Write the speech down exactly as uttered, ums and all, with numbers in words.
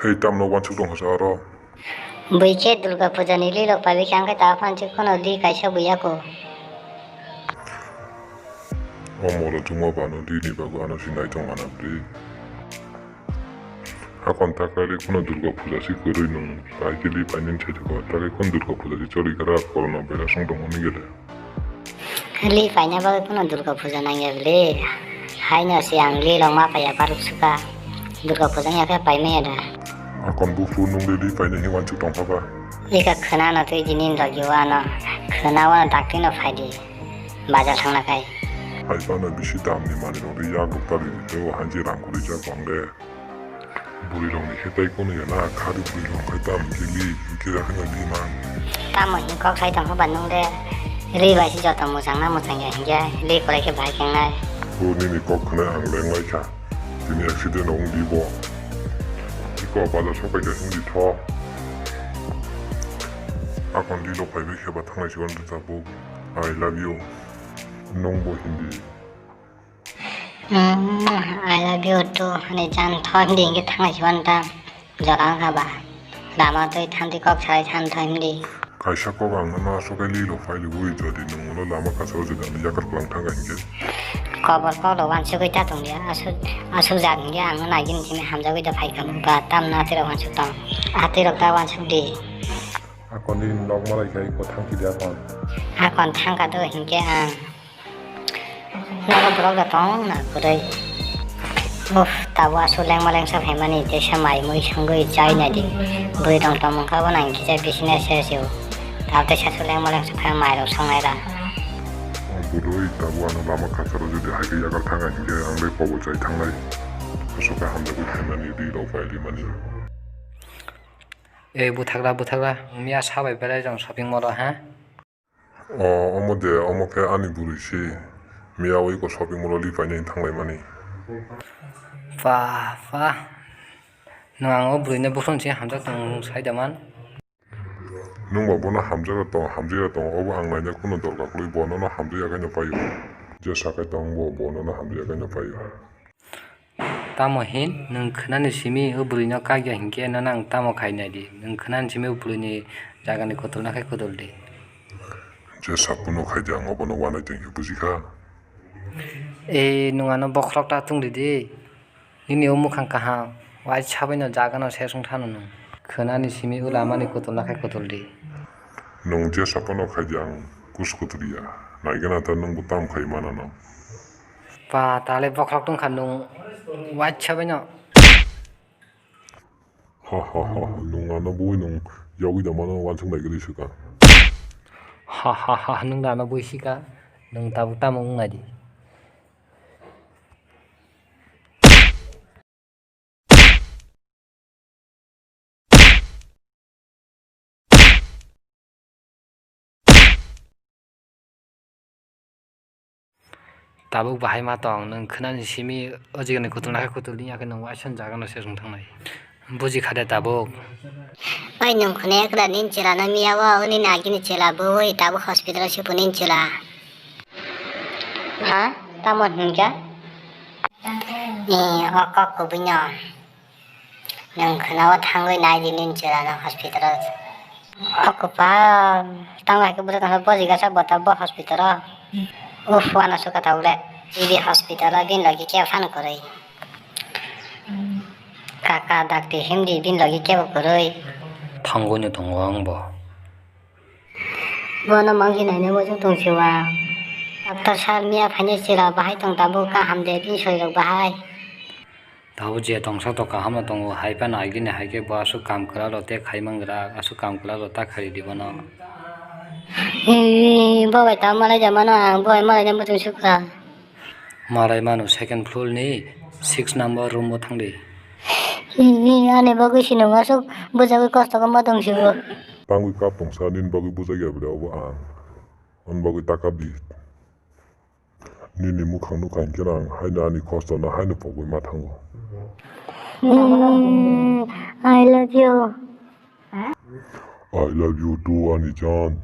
Ei, tamno wansuk tongkha sa aro? Bui khe Durga Puja ni li rok paibai khe, ang khe ta phan se kheno li kaisa bui yako. O molo chuma bano li ni bagwi ano si nai tong ana bri. Hakon ta kali kheno Durga Puja si kwrwi nung pai khe li painani sai tongkha, ta khe kheno Durga Puja si choli kara corona virus wng tongmani gele. Li paina bagwi phano Durga Puja nangya bwle. Haino se ang li rok ma paiya, baruk suka. Durga Puja wngya khe paimaya da. Akon buphuru nung li li paina hinwi wansuk tongkha ba? Eka khwnano twi jini logi o ano. Khwna o ano dakti no phaidi. Bazar thangna khai. Hai phano bisi damni manwi rok ri yak rok ta ri di, tei o hanji rang kwrwi jak bang le. Bwrwi rok ni khe tei kunu ya na, khari bwrwi rok khai tam khe li, kira kheno li man. Tamo hin kok sai tong kha ba nung de? Ri bai se joto mwchang na mwchang ya hinkhe li kwlai khe bahai khe wngnai. Bo nini kok khwnai ang leng lai kha. Tini accident rok wng di bo. Iko bazar sok pai kha wng di tho. Akon li rok phai bai khe ba thanglai si wan rwchapuk. I love you. Nung bo hindi. Mm, I love you too. Ani jan thoi hindi hinke thanglai si wan ta. Jora wngkha ba. Lama twi thanti kok salai san thoi hindi. Kaisa kok ang nono aswk khe lilo phai liwi, jodi nwng ulo lama kacharo jodi ano yakar kwlang thangkha hinkhe. Kobor kok rok wansugwi ta tong dia. Aswk, aswk jat hinkhe ang no nagini simi hamjagwi da phai kha ba tamno atwi rok wansuk tong. Atwi rok ta wansuk di. Akon ni nok malai khai ko thangki dia kon. Akon thangka do hinkhe ang. Nogo borok da tong na kwrwi. Uff, tabuk aswk lengma lengsa phaimani, teisa mai mui songwi chai naidi. Bwrwi tong tong mungkha bo nang kisa bisina se se o. Tabuk teisa aswk lengma lengsa phai mai rok songnai da. O bwrwi tabuk ano lama kacharo jodi hai khe yakar thangkha hinkhe ang bai kobo chai thangnai. Aswk khe hamjagwi phaimani ri rok bai rimani. E buthagra, buthagra, miya sabai belai jang shopping mall o ha? O, omo de, omo khe ani bwrwi se. Miya oi ko shopping mall o li painani thanglaimani. Pa, pa. Nwng ang o bwrwino buphuru se hamjak tong sai da man. Nwng ba bono hamjak tong, hamjak tong, obo ang naina kuno dorkar kwrwi, bo nono hamjak ya khe no paio. Je sakai tong bo, bo nono hamjak ya khe no paio. Tamo hin nwng khwnani simi o bwrwino kakya hinkhe nono ang tamo khai naidi? Nwng khwnani simi o bwrwini jagani kotol nakhe kotol di. Je sapono khaidi ang obono wanai tongkhe bujikha. E nwng ano bokhorok ta tong ridi. Nini o mukhang kaham waisa baino jagano sesong thano nwng. Khwnani simi o lamani kotol nakhe kotol di. Nwng je sapono khaidi ang kus kotol ya. Naigana ta nwngbo tamo khai manano. Pa, tale bokhorok tongkha nwng waisa baino. Ha ha ha, nwng ano bui nwng yogwi da mano wansuk nai gri suka. Ha ha ha, nwng da ano bui sika, nwng tabuk tamo wng nai di. Tabuk bahai ma tong, nwng khwnani simi o jigani kutulna khe kutul di, yakhe nwng waisa jagano se rwng thangnai. Buji kha de tabuk. Oi nwng khwnaya kwda nini chwla no miya o, nini agini chwla bui tabuk hospital o se phunini chwla. Ha? Tamo hinkha? Ni o kok kubui no. Nwng khwnao thangwi nai di nini chwla no hospital o. O kwpal, tamo hai khe bwrwi tongkha bojigasa bota bo hospital o. Uff, uanasuk kwtal le. Ibi hospital o bini logi kebo phano kwrwi. Kaka dakti himdi bini logi kebo kwrwi. Thangwi no tongo ang bo. Bono mangsi naina muchung tongsiwa. Doctor sir miya phainai chwla bahai tong tabuk kaham de bini sorirok bahai. Tabuk je tongsa to kaham no tongo hai phano agini hai khe bo aswk kam kwlaro tei khai mangra aswk kam kwlaro ta kharidi bono. Ee, bo bai ta malai ja mano ang bo bai malai na muchung sukha. Malai mano second floor ni six number room o thangdi. Ee, ani bagwi sinung aswk bujagwi kosto khe ma tongsibo. Tangwi kap tongsa nini bagwi bujak ya bwle obo ang. Ani bagwi ta kap di. Nini mukhang nukha hinkhe ang haino ani kosto no haino pogwi ma thango. Mm, I love you. I love you too, ani jan.